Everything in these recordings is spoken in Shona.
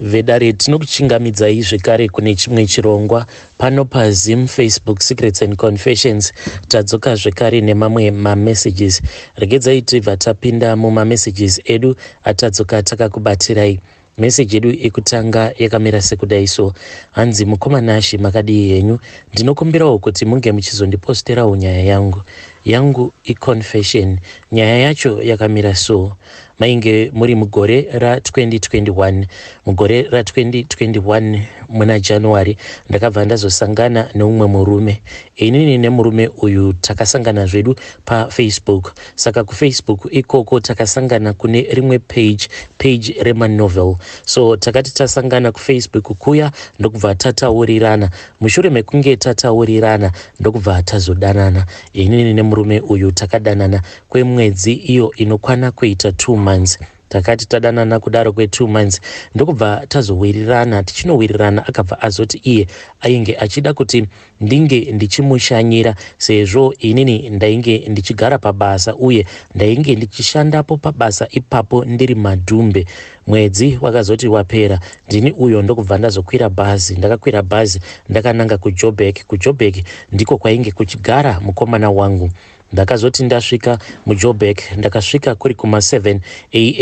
Vedare tinokuchingamidzai zvekare kune chimwe chirongwa pano paZim Facebook Secrets and Confessions. Tadzoka zvekare nemamwe mamessages. Regedzai tibva tapinda mumamessages edu atadzoka takakubatirai. Message yedu yekutanga yakamira sekudai so. Hanzi mukoma Nashy makadii henyu? Ndinokumbirawo kuti munge muchizondiposterawo nyaya yangu. Yangu iconfession. Nyaya yacho yakamira so. Mainge muri mugore ra 2021. Mugore ra 2021 muna January ndakabva ndazosangana neumwe murume. Inini nemurume uyu takasangana zvedu paFacebook. Saka kuFacebook ikoko takasangana kune rimwe page, page remanovel. So takati tasangana kuFacebook kuya ndokubva tataurirana. Mushure mekunge tataurirana ndokubva tazodanana. Inini nemurume uyu takadanana kwemwedzi iyo inokwana kuita 2 months. Takati tadanana kudaro kwe2 months ndokubva tazowirirana. Tichinowirirana akabva azoti iye ainge achida kuti ndinge ndichimushanyira sezvo inini ndainge ndichigara pabasa uye ndainge ndichishandapo pabasa ipapo ndiri madhumbe. Mwedzi wakazoti wapera ndini uyo ndokubva ndazokwira bhazi. Ndakakwira bhazi ndakananga kuJoburg. KuJoburg ndiko kwainge kuchigara mukomana wangu. Ndakazoti ndasvika muJoburg ndakasvika kuri kuma 7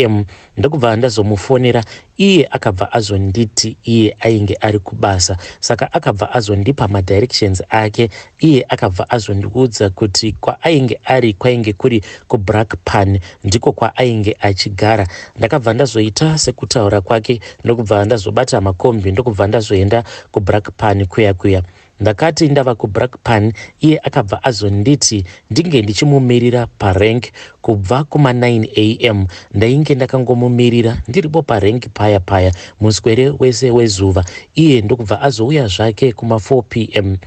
am ndokubva ndazomufonera iye akabva azonditi iye ainge ari kubasa saka akabva azondipa madirections ake iye akabva azondiudza kuti kwaainge ari kwainge kuri kuBrakpan ndiko kwaainge achigara. Ndakabva ndazoita sekutaura kwake ndokubva ndazobata makombi ndokubva ndazoenda kuBrakpan kuya kuya. Ndakati ndava kuBrakpan iye akabva azonditi ndinge ndichimumirira parank kubva kuma 9 am. Ndainge ndakangomumirira ndiripo parank paya paya muswere wese wezuva iye ndokubva azouya zvake kuma 4 pm.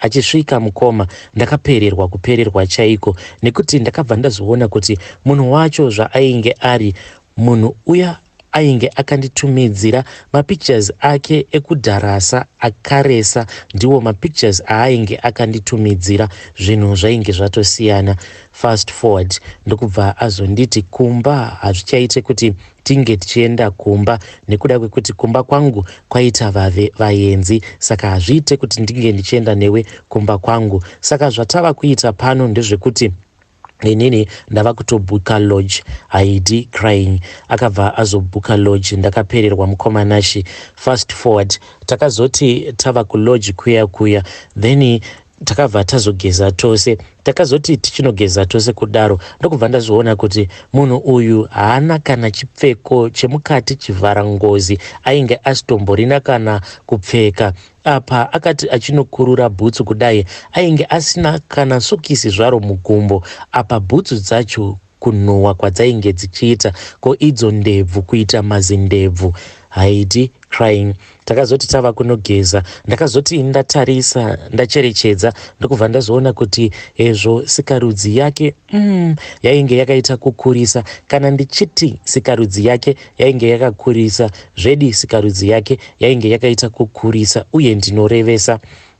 Achisvika mukoma ndakapererwa kupererwa chaiko nekuti ndakabva ndazoona kuti munhu wacho zvaainge ari munhu uya ainge akanditumidzira mapictures ake ekudharasa akaresa ndiwo mapictures aainge akanditumidzira zvinhu zvainge zvatosiyana. Fast forward ndokubva azonditi kumba hazvichaite kuti tinge tichienda kumba nekuda kwekuti kumba kwangu kwaita vave vaenzi saka hazviite kuti ndinge ndichienda newe kumba kwangu saka zvatava kuita pano ndezvekuti inini ndava kutobhuka lodge. Haidi crying akabva azobhuka lodge ndakapererwa mukoma Nashy. Fast forward takazoti tava kulodge kuya kuya then takabva tazogeza tose. Takazoti tichinogeza tose kudaro ndokubva ndazoona kuti munhu uyu haana kana chipfeko chemukati chivhara ngozi ainge asitomborina kana kupfeka. Apa akati achinokurura bhutsu kudai ainge asina kana sokisi zvaro mugumbo apa bhutsu dzacho kunhuhwa kwadzainge dzichiita ko idzo ndebvu kuita mazindebvu. Haidi crying Takazoti tava kunogeza ndakazoti ndatarisa ndacherechedza ndokubva ndazoona kuti hezvo sikarudzi yake mm, yainge yakaita kukurisa kana ndichiti sikarudzi yake yainge yakakurisa zvedi sikarudzi yake yainge yakaita kukurisa uye ndinorevesa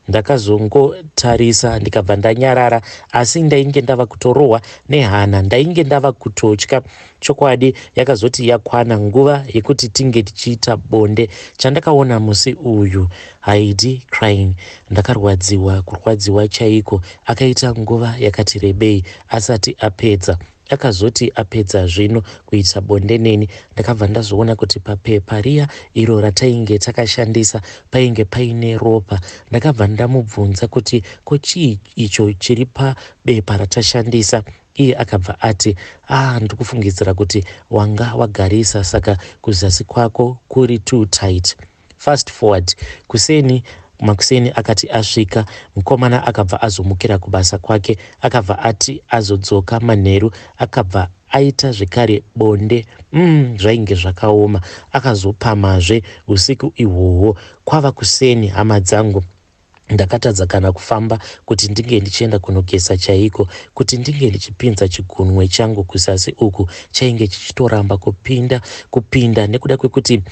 Ndakazongotarisa ndikabva ndanyarara asi ndainge ndava kutorohwa nehana ndainge ndava kutotya chokwadi yakazoti yakwana nguva yekuti tinge tichiita bonde chandakaona musi uyu Haidi crying ndakarwadziwa kurwadziwa chaiko akaita nguva yakati rebei asati apedza Akazoti apedza zvino kuita bonde neni ndakabva ndazoona kuti papepa riya iro ratainge takashandisa painge paine ropa. Ndakabva ndamubvunza kuti ko chii icho chiri pabepa ratashandisa iye akabva ati ah ndikufungidzira kuti wanga wagarisa saka kuzasi kwako kuri too tight. Fast forward kuseni makuseni akati asvika mukomana akabva azomukira kubasa kwake akabva ati azodzoka manheru akabva aita zvekare bonde umm zvainge zvakaoma akazopamhazve usiku ihwohwo kwava kuseni hama dzangu Ndakatadza kana kufamba kuti ndinge ndichienda kunogeza chaiko. Kuti ndinge ndichipinza chigunwe changu kuzasi uku chainge chichitoramba kupinda kupinda nekuda kwekuti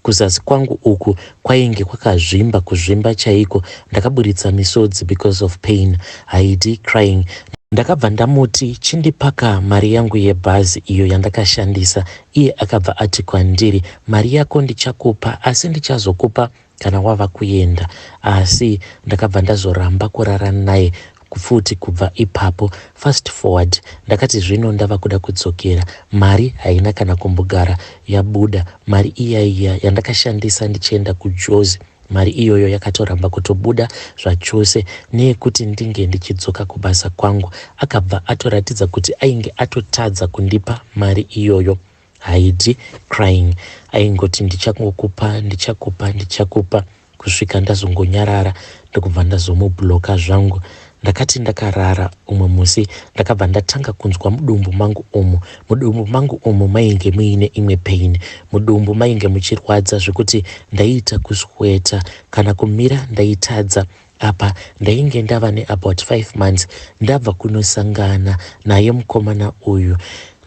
kuzasi kwangu uku kwainge kwakazvimba kuzvimba chaiko. Ndakaburitsa misodzi because of pain. Haidi crying. Ndakabva ndamuti chindipaka mari yangu yebhazi iyo yandakashandisa iye akabva ati kwandiri mari yako ndichakupa asi ndichazokupa kana wava kuenda asi ndakabva ndazoramba kurara naye futi kubva ipapo. Fast forward ndakati zvino ndava kuda kudzokera mari haina kana kumbogara yabuda mari iya iya yandakashandisa ndichienda kuJozi mari iyoyo yakatoramba kutobuda zvachose neyekuti ndinge ndichidzoka kubasa kwangu akabva atoratidza kuti ainge atotadza kundipa mari iyoyo Haidi crying aingoti ndichangokupa ndichakupa ndichakupa kusvika ndazongonyarara ndokubva ndazomubloka zvangu. Ndakati ndakarara umwe musi ndakabva ndatanga kunzwa mudumbu mangu umu. Mudumbu mangu umu mainge muine imwe pain. Mudumbu mainge muchirwadza zvekuti ndaiita kusweta kana kumira ndaitadza. Apa ndainge ndava neabout 5 months ndabva kunosangana naye mukomana uyu.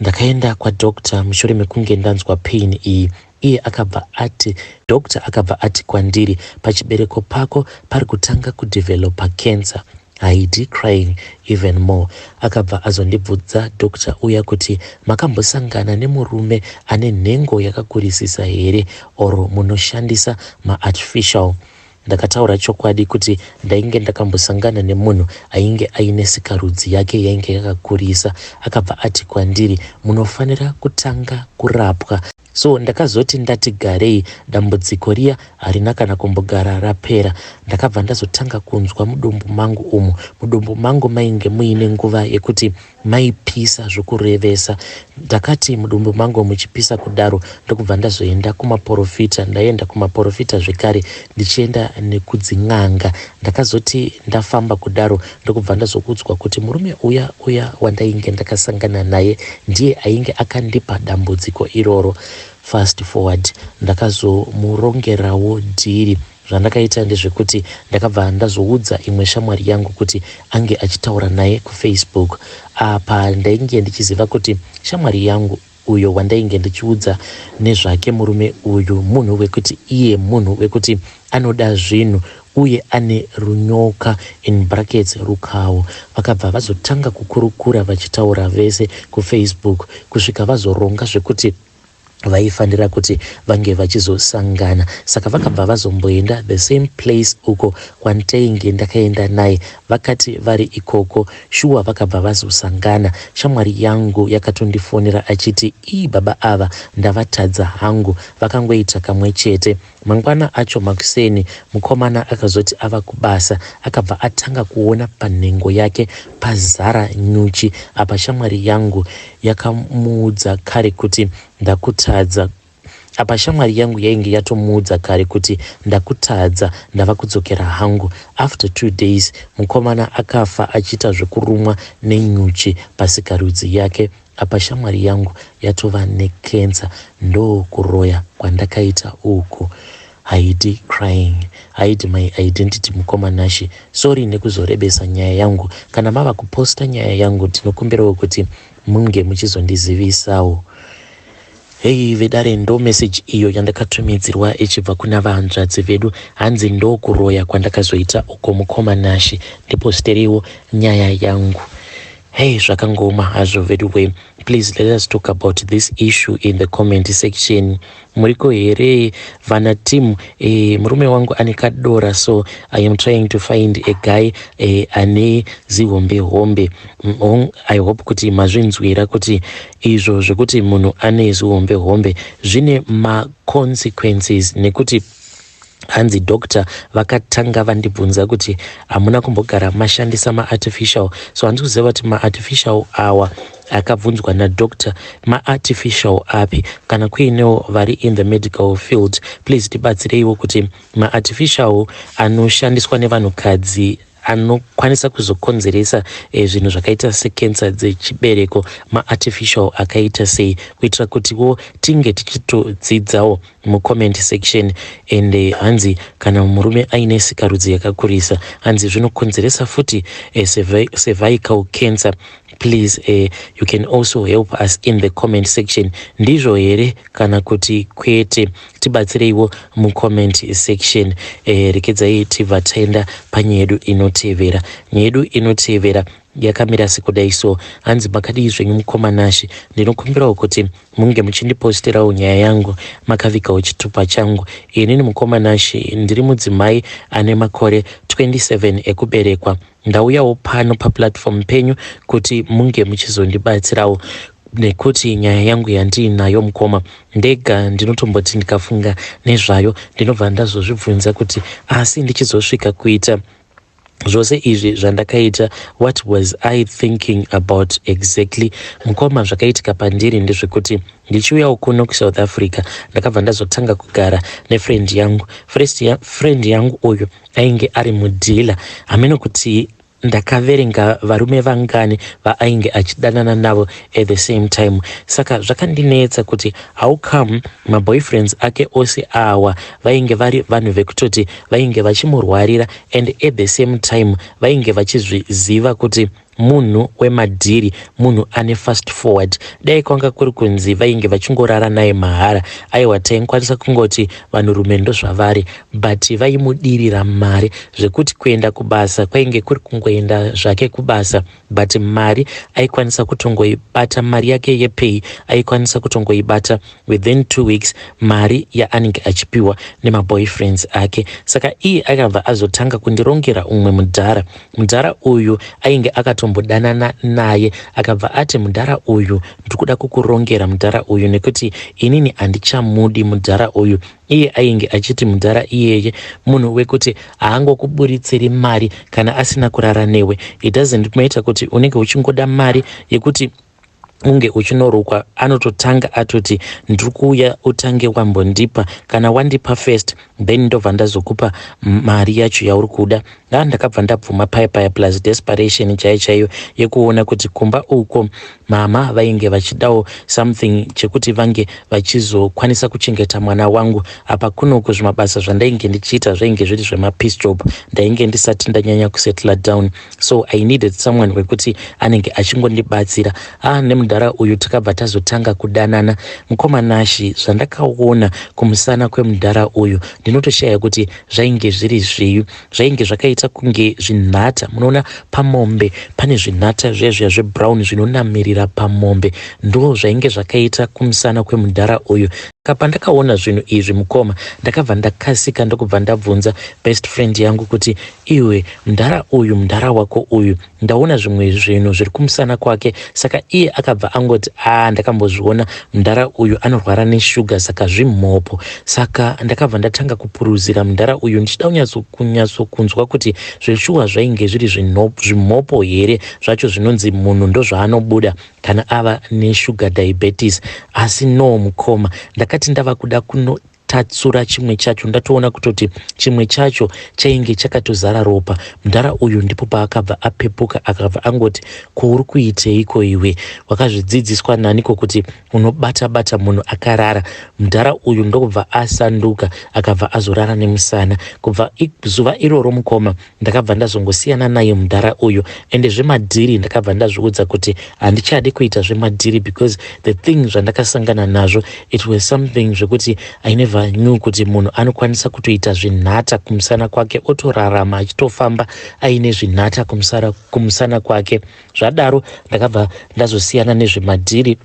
Ndakaenda kwadoctor mushure mekunge ndanzwa pain iyi iye akabva ati doctor akabva ati kwandiri pachibereko pako pari kutanga kudeveloper cancer. Haidi crying even more. Akabva azondibvudza doctor uya kuti makambosangana nemurume ane nhengo yakakurisisa here or munoshandisa maartificial. Ndakataura chokwadi kuti ndainge ndakambosangana nemunhu ainge aine sikarudzi yake yainge yakakurisa. Akabva ati kwandiri munofanira kutanga kurapwa. So ndakazoti ndati garei dambudziko riya harina kana kumbogara rapera. Ndakabva ndazotanga kunzwa mudumbu mangu umu. Mudumbu mangu mainge muine nguva yekuti maipisa zvokurevesa. Ndakati mudumbu mangu muchipisa kudaro ndokubva ndazoenda kumaporofita. Ndaenda kumaporofita zvekare ndichienda nekudzin'anga. Ndakazoti ndafamba kudaro ndokubva ndazokudzwa kuti murume uya uya wandainge ndakasangana naye ndiye ainge akandipa dambudziko iroro. Fast forward ndakazomurongerawo dhiri. Zvandakaita ndezvekuti ndakabva ndazoudza imwe shamwari yangu kuti ange achitaura naye kuFacebook. Apa ndainge ndichiziva kuti shamwari yangu uyo wandainge ndichiudza nezvake murume uyu munhu wekuti iye munhu wekuti anoda zvinhu uye ane runyoka in brackets rukawo. Vakabva vazotanga kukurukura vachitaura vese kuFacebook kusvika vazoronga zvekuti vaifanira kuti vange vachizosangana saka vakabva vazomboenda the same place uko kwandainge ndakaenda naye vakati vari ikoko shuwa vakabva vazosangana shamwari yangu yakatondifonera achiti ii baba ava ndavatadza hangu vakangoita kamwe chete mangwana acho makuseni mukomana akazoti ava kubasa akabva atanga kuona panhengo yake pazara nyuchi apa shamwari yangu yakamuudza kare kuti ndakutadza apa shamwari yangu yainge yatomuudza kare kuti ndakutadza ndava kudzokera hangu after 2 days mukomana akafa achiita zvekurumwa nenyuchi pasikarudzi yake apa shamwari yangu yatova nekensa ndokuroya kwandakaita uku. Haidi crying hide my identity mukoma Nashe sorry nekuzorebesa nyaya yangu kana mava kuposta nyaya yangu ndinokumbirawo kuti munge muchizondizivisawo. Hei vedare ndo message iyo yandakatumidzirwa ichibva kuna vahanzvadzi vedu hanzi ndokuroya kwandakazoita uko mukoma Nashe ndiposteriwo nyaya yangu. Hei zvakangoma hazvo veduwe. Please let us talk about this issue in the comment section. Muriko here vana team? Murume wangu ane kadora so I am trying to find a guy ane zihombe hombe. I hope kuti mazvinzwira kuti izvo zvekuti munhu ane zihombe hombe zvine maconsequences nekuti hanzi doctor vakatanga vandibvunza kuti hamuna kumbogara mashandisa maartificial so handisi kuziva kuti maartificial awa akabvunzwa nadoctor maartificial api. Kana kuinewo vari in the medical field, please tibatsireiwo kuti maartificial anoshandiswa nevanhukadzi anokwanisa kuzokonzeresa zvinhu zvakaita sekensa dzechibereko maartificial akaita sei kuitira kutiwo tinge tichitodzidzawo mucomment section. And hanzi kana murume aine sikarudzi yakakurisa hanzi zvinokonzeresa futi cervical cancer. Please, you can also help us in the comment section. Ndizvo here kana kuti kwete? Tibatsireiwo mucomment section. Rekedzai tibva taenda panyaya yedu inotevera. Nyaya yedu inotevera. Yakamira sekudai so. Hanzi makadii zvenyu mukoma Nashe, ndinokumbirawo kuti munge muchindiposterawo nyaya yangu makavigawo chitupa changu. Inini mukoma Nashe ndiri mudzimai ane makore 27 ekuberekwa. Ndauyawo pano paplatform penyu kuti munge muchizondibatsirawo nekuti nyaya yangu yandiinayo mukoma ndega ndinotomboti ndikafunga nezvayo ndinobva ndazozvibvunza kuti asi ndichizosvika kuita zvose izvi zvandakaita, what was I thinking about exactly? Mukoma, zvakaitika pandiri ndezvekuti ndichiuyawo kuno kuSouth Africa ndakabva ndazotanga kugara nefriend yangu. Friend yangu uyu ainge ari mudealer. Hameno kuti ndakaverenga varume vangani vaainge achidanana navo at the same time. Saka zvakandinetsa kuti how come maboyfriends ake ose awa vainge vari vanhu vekutoti vainge vachimurwarira and at the same time vainge vachizviziva kuti munhu wemadhiri, munhu ane fast forward. Dai kwanga kuri kunzi vainge vachingorara naye mahara, aiwa, taingokwanisa kungoti vanhurume ndozvavari, but vaimudirira mari zvekuti kuenda kubasa kwainge kuri kungoenda zvake kubasa, but mari aikwanisa kutongoibata, mari yake yepay aikwanisa kutongoibata within 2 weeks, mari yaanenge achipiwa nemaboyfriends ake. Saka iye akabva azotanga kundirongera umwe mudhara. Mudhara uyu ainge akatombodanana naye. Akabva ati, "Mudhara uyu, ndiri kuda kukurongera mudhara uyu nekuti inini handichamudi mudhara uyu." Iye ainge achiti mudhara iyeye munhu wekuti haangokuburitsiri mari kana asina kurara newe. It doesn't matter kuti unenge uchingoda mari yekuti unge uchinorukwa, anototanga atoti, "Ndiri kuuya, utange wambondipa. Kana wandipa first, then ndobva ndazokupa mari yacho yauri kuda." A, ndakabva ndabvuma paya paya, plus desperation chaiyo chaiyo yekuona kuti kumba uko mama vainge vachidawo something chekuti vange vachizokwanisa kuchengeta mwana wangu. Apa kunoku zvimabasa zvandainge ndichiita zvainge zviri zvemapiece job. Ndainge ndisati ndanyanya kusettle down, so I needed someone wekuti anenge achingondibatsira. A, nemudhara uyu takabva tazotanga kudanana. Mukoma Nashe, zvandakaona kumusana kwemudhara uyu, ndinotoshaya kuti zvainge zviri zviyu. Zvainge zvakaita kunge zvinhata. Munoona pamombe pane zvinhata zviya zviya zvebrown zvinonamirira pamombe? Ndo zvainge zvakaita kumusana kwemudhara uyu. Pandakaona zvinhu izvi, mukoma, ndakabva ndakasika ndokubva ndabvunza best friend yangu kuti, "Iwe, mudhara uyu, mudhara wako uyu, ndaona zvimwe zvinhu zviri kumusana kwake." Saka iye akabva angoti, "A, ndakambozviona, mudhara uyu anorwara neshuga, saka zvimhopo." Saka ndakabva ndatanga kupuruzira mudhara uyu ndichida kunyatsokunzwa kuti zveshuwa zvainge zviri zvimhopo here zvacho zvinonzi munhu ndozvaanobuda kana ava neshuga diabetes. Asi no, mukoma, ndakati ndava kuda kunotatsura chimwe chacho, ndatoona kutoti chimwe chacho chainge chakatozara ropa. Mudhara uyu ndipo paakabva apepuka, akabva angoti, "Ko uri kuiteiko iwe? Wakazvidzidziswa naniko kuti unobata bata munhu akarara?" Mudhara uyu ndokubva asanduka, akabva azorara nemusana. Kubva zuva iroro, mukoma, ndakabva ndazongosiyana naye mudhara uyu. Ende zvemadhiri ndakabva ndazviudza kuti handichadi kuita zvemadhiri because the thing zvandakasangana nazvo, it was something zvekuti I never knew kuti munhu anokwanisa kutoita zvinhata kumusana kwake, otorarama achitofamba aine zvinhata kumusana kwake. Zvadaro ndakabva ndazosiyana nezvemadhiri,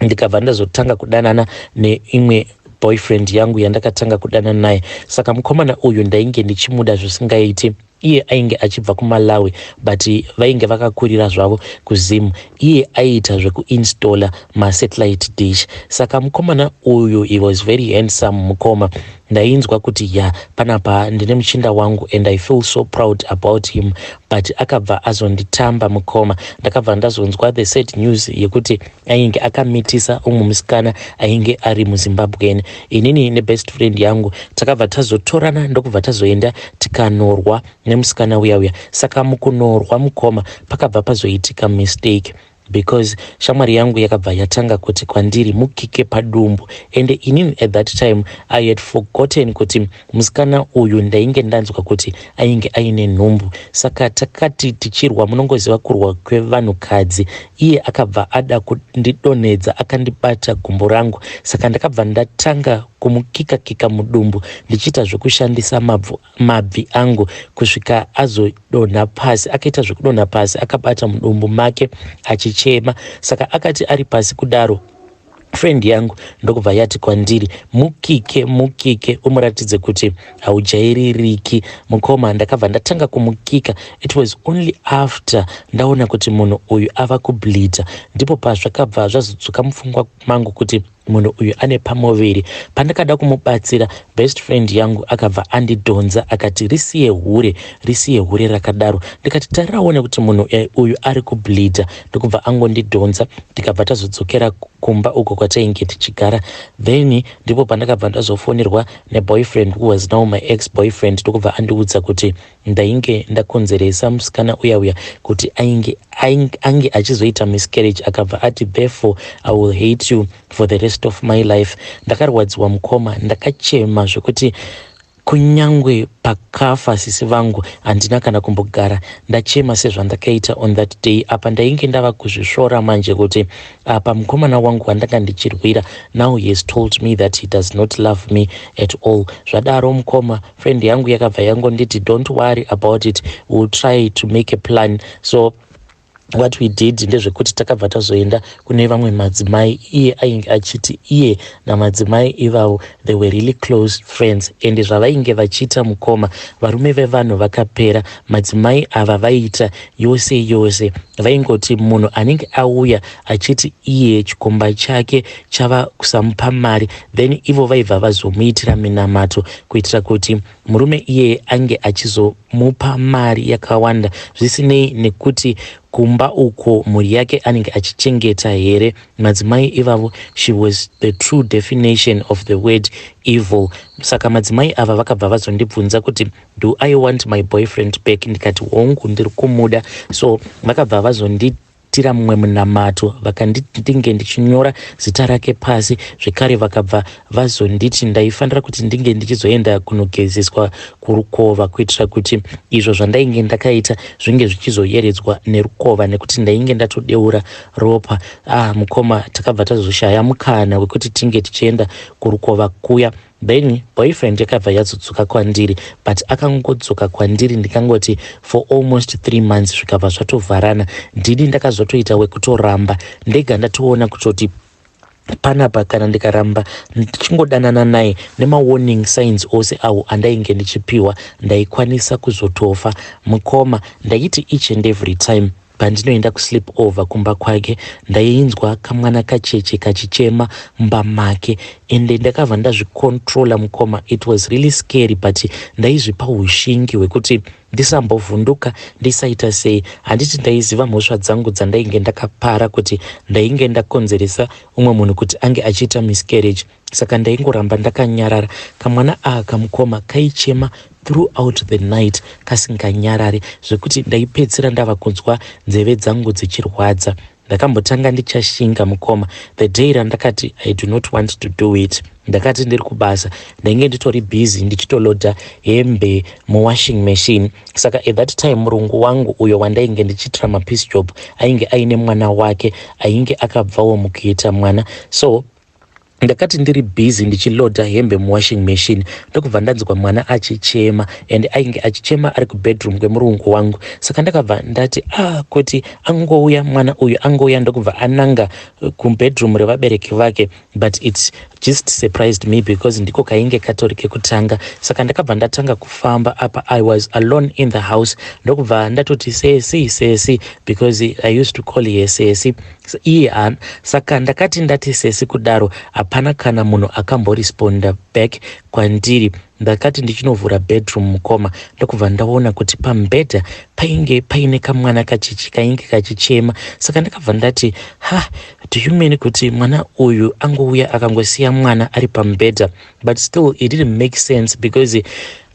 ndikabva ndazotanga kudanana neimwe boyfriend yangu yandakatanga kudanana naye. Saka mukomana uyu ndainge ndichimuda zvisingaiti. Iye ainge achibva kuMalawi, but vainge vakakurira zvavo kuZim. Iye aiita zvekuinstalla masatellite dish. Saka mukomana uyu, he was very handsome, mukoma. Ndainzwa kuti ya, panapa ndine muchinda wangu and I feel so proud about him, but akabva azonditamba, mukoma. Ndakabva ndazonzwa the sad news yekuti ainge akamitisa umwe musikana ainge ari muZimbabwean. Inini nebest friend yangu takabva tazotorana, ndokubva tazoenda tikanorwa nemusikana uya uya. Saka mukunorwa, mukoma, pakabva pazoitika mistake because shamwari yangu yakabva yatanga kuti kwandiri, "Mukike padumbu." Ende inini at that time I had forgotten kuti musikana uyu ndainge ndanzwa kuti ainge aine nhumbu. Saka takati tichirwa, munongoziva kurwa kwevanhukadzi, iye akabva ada kundidonhedza, akandibata gumbo rangu. Saka ndakabva ndatanga Kumukika kika mudumbu ndichiita zvekushandisa mabvu, mabvi angu kusvika azodonha pasi. Akaita zvekudonha pasi akabata mudumbu make achichema. Saka akati ari pasi kudaro, friend yangu ndokubva yati kwandiri, "Mukike, mukike, umuratidze kuti haujaiririki." Mukoma, ndakabva ndatanga kumukika. It was only after ndaona kuti munhu uyu ava kubleeda ndipo pazvakabva zvazodzoka mupfungwa mangu kuti munhu uyu ane pamuviri. Pandakada kumubatsira, best friend yangu akabva andidhonza akati, "Risiye hure, risiye hure rakadaro." Ndikati, "Tariraone kuti munhu uyu ari kubleeda." Ndokubva angondidhonza, ndikabva tazodzokera kumba uko kwatainge tichigara. Then ndipo pandakabva ndazofonerwa neboyfriend who was now my ex boyfriend, ndokubva andiudza kuti ndainge ndakonzeresa musikana uya uya kuti ainge ange achizoita miscarriage. Akabva ati, "Therefore I will hate you for the rest of my life." Ndakarwadziwa, mukoma, ndakachema zvekuti kunyangwe pakafa sisi vangu handina kana kumbogara ndachema sezvandakaita on that day. Apa ndainge ndava kuzvisvora manje kuti apa mukomana wangu wandanga ndichirwira, now he has told me that he does not love me at all. Zvadaro, mukoma, friend yangu yakabva yangonditi, "Don't worry about it, we'll try to make a plan." So what we did ndezvekuti takabva tazoenda kune vamwe madzimai. Iye ainge achiti iye namadzimai ivavo, they were really close friends, ende zvavainge vachiita, mukoma, varume vevanhu vakapera. Madzimai ava vaiita yose yose. Vaingoti munhu anenge auya achiti iye chikomba chake chava kusamupa mari, then ivo vaibva vazomuitira minamato kuitira kuti murume iyeye ange achizomupa mari yakawanda, zvisinei nekuti kumba uko mhuri yake anenge achichengeta here. Madzimai ivavo, she was the true definition of the word evil. Saka madzimai ava vakabva vazondibvunza kuti, "Do I want my boyfriend back?" Ndikati, "Hongu, ndiri kumuda." So vakabva vazondiitira mumwe munamato, vakanditi ndinge ndichinyora zita rake pasi. Zvekare vakabva vazonditi ndaifanira kuti ndinge ndichizoenda kunogezeswa kurukova kuitira kuti izvo zvandainge ndakaita zvinge zvichizoyeredzwa nerukova, nekuti ndainge ndatodeura ropa. Ah, mukoma, takabva tazoshaya mukana wekuti tinge tichienda kurukova kuya. Then boyfriend yakabva yazodzoka kwandiri, but akangodzoka kwandiri, ndikangoti for almost 3 months, zvikabva zvatovharana. Ndini ndakazotoita wekutoramba ndega. Ndatoona kutoti panapa kana ndikaramba ndichingodanana naye nemawarning signs ose awo andainge ndichipiwa, ndaikwanisa kuzotofa. Mukoma, ndaiti each and every time pandinoenda kusleep over kumba kwake, ndainzwa kamwana kacheche kachichema mumba make, ende ndakabva ndazvicontrola. Mukoma, it was really scary, but ndaizvipa ushingi hwekuti ndisambovhunduka, ndisaita sei. Handiti ndaiziva mhosva dzangu dzandainge ndakapara, kuti ndainge ndakonzeresa umwe munhu kuti ange achiita miscarriage? Saka ndaingoramba ndakanyarara. Kamwana aka, mukoma, kaichema throughout the night kasinganyarari, zvekuti ndaipedzisira ndava kunzwa nzeve dzangu dzichirwadza. Ndakambotanga ndichashinga, mukoma. The day randakati I do not want to do it, ndakati ndiri kubasa, ndainge nditori busy ndichitolodha hembe muwashing machine. Saka at that time murungu wangu uyo wandainge ndichiitira mapiece job ainge aine mwana wake ainge akabvawo mukuita mwana. So ndakati ndiri busy ndichilodha hembe muwashing machine, ndokubva ndanzwa mwana achichema, and ainge achichema ari kubedroom kwemurungu wangu. Saka ndakabva ndati, "Ah, kuti angouya mwana uyu, angouya." Ndokubva ananga kubedroom revabereki vake, but it just surprised me because ndiko kainge katori kekutanga. Saka ndakabva ndatanga kufamba. Apa I was alone in the house. Ndokubva ndatoti, "Sesi, sesi," because I used to call her sesi iye. Saka ndakati ndati "Sesi" kudaro, hapana kana munhu akamboresponda back kwandiri. Ndakati ndichinovhura bedroom, mukoma, ndokubva ndaona kuti pamubhedha painge paine kamwana kachichi kainge kachichema. Saka ndakabva ndati, "Ha, do you mean kuti mwana uyu angouya akangosiya mwana ari pamubhedha?" But still it didn't make sense because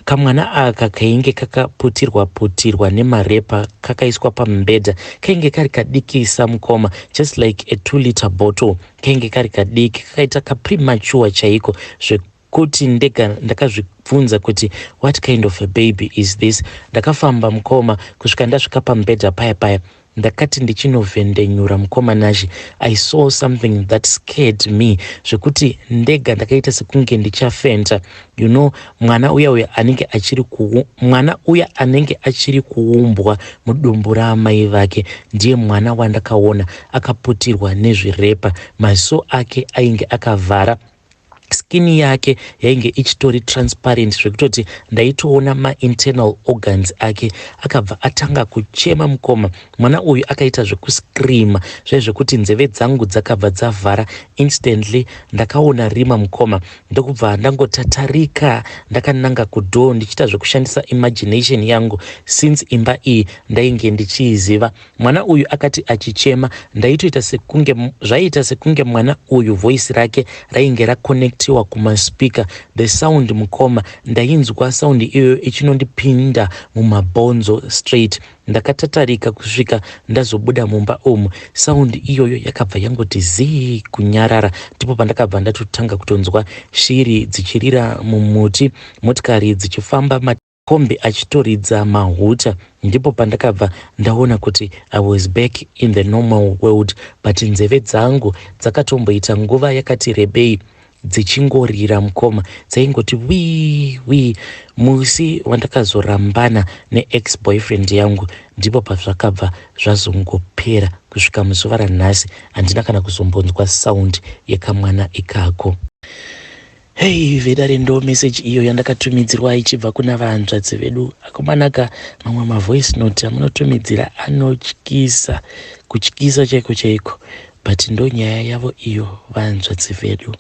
kamwana aka kainge kakaputirwa putirwa nemarepa, kakaiswa pamubhedha, kainge kari kadikisa, mukoma, just like a 2 liter bottle. Kainge kari kadiki, kakaita kapremature chaiko, zvekuti ndega ndakazvibvunza kuti, "What kind of a baby is this?" Ndakafamba, mukoma, kusvika ndasvika pamubhedha paya paya. Ndakati ndichinovhendenyura mukoma Nashe, I saw something that scared me zvekuti ndega ndakaita sekunge ndichafenta. You know mwana uya uya anenge achiri ku mwana uya anenge achiri kuumbwa mudumbu raamai vake ndiye mwana wandakaona akaputirwa nezvirepa. Maziso ake ainge akavhara skin yake yainge ichitori transparent zvekutoti ndaitoona mainternal organs ake. Akabva atanga kuchema mukoma. Mwana uyu akaita zvekuscreama zvaizve zvekuti nzeve dzangu dzakabva dzavhara instantly. Ndakaona rima mukoma, ndokubva ndangotatarika ndakananga kudoor ndichiita zvekushandisa imagination yangu since imba iyi ndainge ndichiiziva. Mwana uyu akati achichema, ndaitoita sekunge zvaiita sekunge mwana uyu voice rake rainge rakonektiwa kumaspeaker. The sound mukoma, ndainzwa sound iyoyo ichinondipinda mumabhonzo straight. Ndakatatarika kusvika ndazobuda mumba umu. Sound iyoyo yakabva yangoti zii kunyarara. Ndipo pandakabva ndatotanga kutonzwa shiri dzichirira mumuti, motikari dzichifamba, makombi achitoridza mahuta. Ndipo pandakabva ndaona kuti I was back in the normal world, but nzeve dzangu dzakatomboita nguva yakati rebei dzichingorira mukoma, dzaingoti wii wii. Musi wandakazorambana neex boyfriend yangu ndipo pazvakabva zvazongopera. Kusvika muzuva ranhasi handina kana kuzombonzwa sound yekamwana ikako. Hei vedare, ndo message iyo yandakatumidzirwa ichibva kuna vahanzvadzi vedu. Akomanaka, mamwe mavoice note amunotumidzira anotyisa, kutyisa chaiko chaiko, but ndo nyaya yavo iyo, vahanzvadzi vedu.